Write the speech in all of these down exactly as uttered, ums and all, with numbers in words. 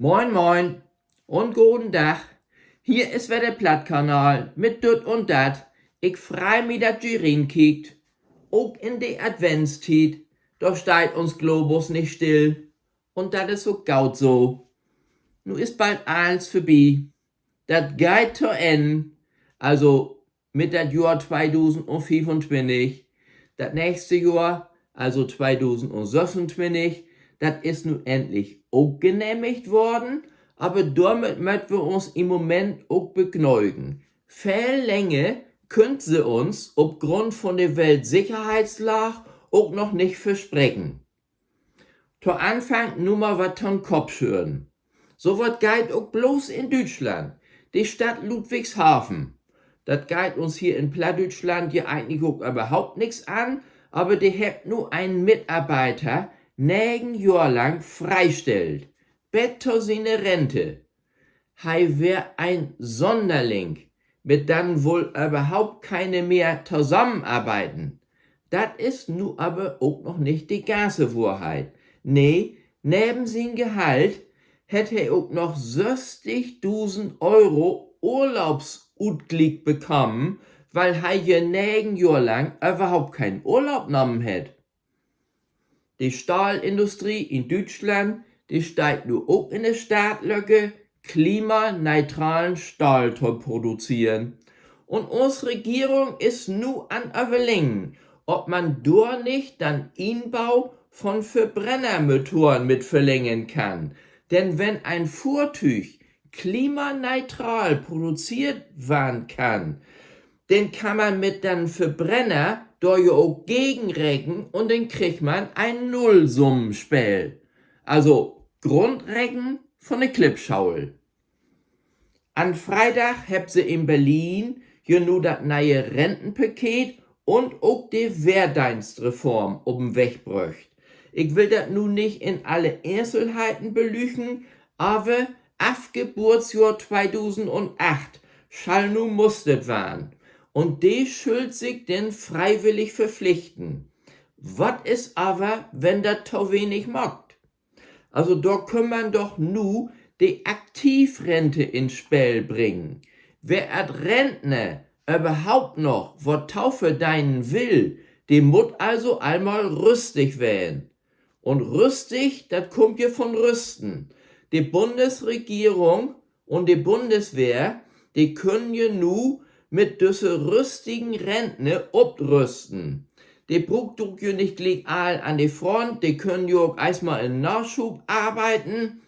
Moin, moin un goden Dag. Hier is wedder de Plattkanal mit Düt un Dat. Ik frei mi, dat ji rinkiekt. Ok in de Adventstiet, dor steiht uns Globus nich still. Un dat is ok goot so. Nu is bald allens vörbi. Dat geiht to Enn. Also mit dat Johr tweedusendfiefuntwintig. Dat nächste Johr, also tweedusendsesuntwintig, dat is nu endlich ok genehmigt worrn, aver dormit mööt wi uns in'n Moment ok begnögen. Veel länger köönt se uns op Grund von de Weltsicherheitslaag ok noch nich verspreken. To Anfang nu mal wat to'n Koppschüdden. So wat geiht ok blots in Düütschland. De Stadt Ludwigshafen. Dat geiht uns hier in Plattdüütschland ja egentlich ok överhaupt nix an, aver de hebbt nu en Mitarbeiter negen Johr lang freistellt. Bet to siene Rente. He weer en Sonderling, mit den wull överhaupt keiner mehr tosamenarbeiden. Dat is nu aver ok noch nich de ganze Wohrheit. Nee, neven sien Gehalt hett he ok noch sösstigdusend Euro Urlaubsutgliek bekamen, wiel he je negen Johr lang överhaupt keen Urlaub nahmen hett. De Stahlindustrie in Düütschland, de steiht nu ok in de Startlöcker, klimaneutralen Stahl to produzeren. Un uns Regierung is nu an överleggen, of man dor nich den Inbau von Verbrennermotoren mit verlängern kann. Denn wenn en Fohrtüüg klimaneutral produziert warrn kann, denn kann man mit den Verbrenner dor ja ok gegenreken un denn kriggt man en Nullsummenspeel. Also Grundreken von de Klippschaul. An Freidag hebbt se in Berlin ja nu dat ne'e Rentenpaket un ok de Wehrdeenstreform op'n Weg bröcht. Ik will dat nu nich in alle Enkelheiten belüchen, aver af Geburtsjohr tweedusend un acht schall nu mustert warrn. Un de schüllt sik denn freiwillig verpflichten. Wat is aver, wenn dat to wenig maakt? Also, dor kunn man doch nu de Aktivrente in't Speel bringen. Wer as Rentner överhaupt noch wat to verdeenen will, de mutt also eenmal rüstig ween. Un rüstig, dat kummt ja von rüsten. De Bundesregierung un de Bundeswehr, de köönt ja nu mit düsse rüstigen Rentner oprüsten. De bruukt ok ja nich gliek all an de Front, de köönt ja ok eerstmal in Naschub arbeiden.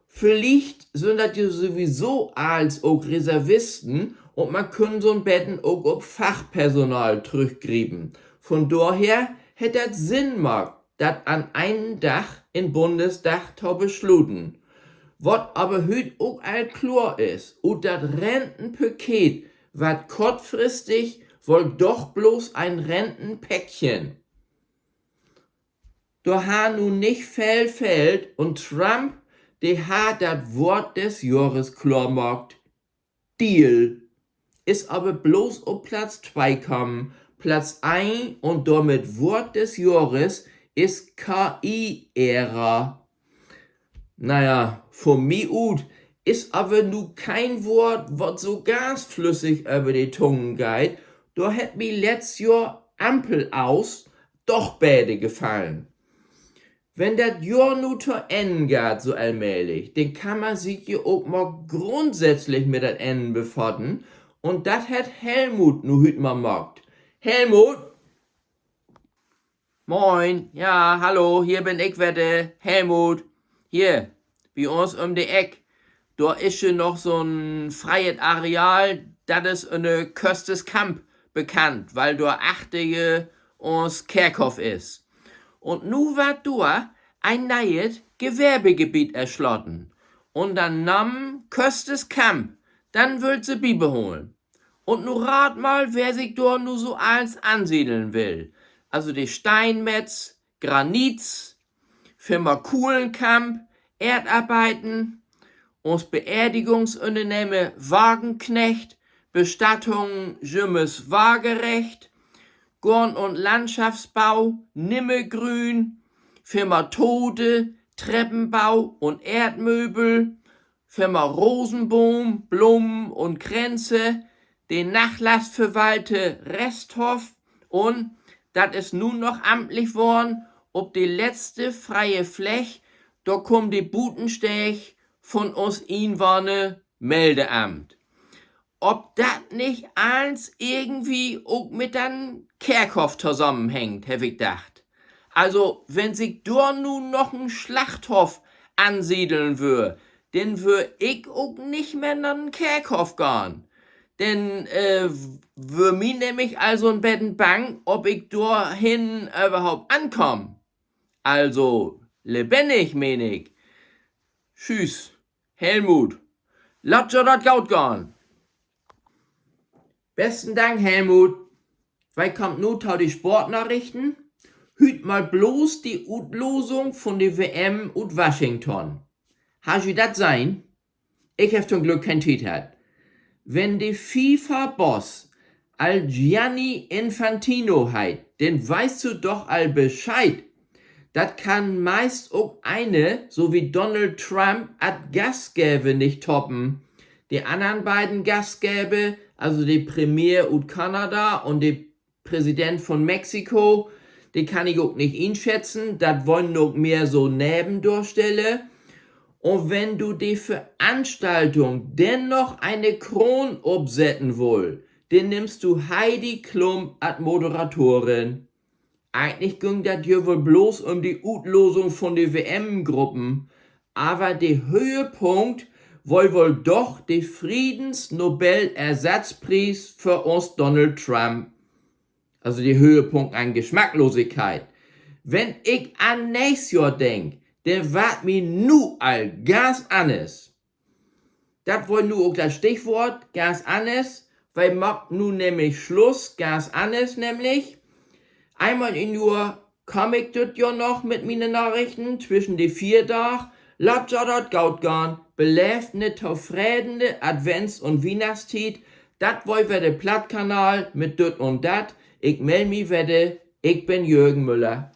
Villicht sünd dat ja sowieso allens ok Reservisten un man kunn so'n beten ok op Fachpersonal trüchgriepen. Von dorher hett dat Sinn maakt, dat an enen Dag in'n Bundesdag to besluten. Wat aver hüüt ok al kloor is: Ut dat Rentenpaket warrt kortfristig woll doch blots en Rentenpäckchen. Dor harr nu nich veel fehlt un Trump, de harr dat Woort des Johres kloor maakt: Deal. Is aver blots op Platz twee kamen. Platz een un dormit Woort des Johres is K I-Ära. Na ja, von mi ut is aver nu keen Woort, wat so ganz flüssig över de Tungen geiht. Dor hett mi letzt Johr Ampel aus doch beter gefallen. Wenn dat Johr nu to Enn geiht, so allmählich, denn kann man sik ja ok mal grundsätzlich mit dat Enn befaten. Un dat hett Helmut nu hüüt mal maakt. Helmut? Moin. Ja, hallo, hier bün ik wedder, Helmut. Hier, bi uns üm de Eck, dor is je noch so'n freiet Areal, dat is ünner Kösterskamp bekannt, wiel dor achter je uns Kerkhoff is. Un nu warrt dor en nee'et Gewerbegebiet erslotten. Un den Namen Kösterskamp, den wüllt se bibeholen. Un nu raad mal, wer sik dor nu so allens ansiedeln will. Also de Steinmetz, Granits, Firma Kulenkamp, Erdarbeiten, uns Beerdigungsünnernehmer Wagenknecht, Bestattung Jümmers Wagerecht, Goorn- un Landschaftsbau Nimmergrün, Firma Tode, Treppenbau un Eerdmöbel, Firma Rosenboom, Blomen un Kränze, de Nachlassverwalter Resthoff un, dat is nu noch amtlich worrn, op de letzte freie Fläch, dor kummt de Butensteeg von us Inwahner Meldeamt. Of dat nich allens irgendwie ok mit den Kerkhoff tosamenhängt, heff ik dacht. Also, wenn sik dor nu noch en Slachthoff ansiedeln wöör, denn wöör ik ok nich mehr na den Kerkhoff gahn. Denn, äh, wöör mi nämlich also en beten bang, of ik dorhen överhaupt ankaam. Also, lebennig, meen ik. Tschüss, Helmut. Laat jo dat goot gahn. Besten Dank, Helmut. Wi kaamt nu to de Sportnarichten. Hüüt mal blots de Utlosung von de W M ut Washington. Hebbt ji dat sehn? Ik heff to'n Glück keen Tiet hatt. Wenn de FIFA-Boss al Gianni Infantino heet, denn weetst du doch al Bescheed. Dat kann meist ok een, so wie Donald Trump, as Gastgever nich toppen. De annern beiden Gastgever, also de Premier ut Kanada un de Präsident von Mexiko, de kann ik ok nich inschätzen, dat weren ok mehr so Nevendorsteller. Un wenn du de Veranstaltung denn noch ene Kroon opsetten wullt, denn nimmst du Heidi Klum as Moderatorin. Egentlich güng dat jo woll blots üm de Utlosung von de W M-Gruppen, aver de Höhepunkt weer woll doch de Friedensnobelersatzpries för uns Donald Trump. Also de Höhepunkt an Geschmacklosigkeit. Wenn ik an nächst Johr denk, denn warrt mi nu al ganz anners. Dat weer nu ok dat Stichwoort, ganz anners. Wi maakt nu nämlich Sluss, ganz anners nämlich. Eenmal in't Johr kaam ik düt Johr noch mit miene Narichten twischen de Fierdaag. Laat jo dat goot gahn, beleevt ne tofredene Advents- un Wiehnachtstiet. Dat weer wedder de Plattkanal mit Düt un Dat. Ik mell mi wedder. Ik bün Jürgen Müller.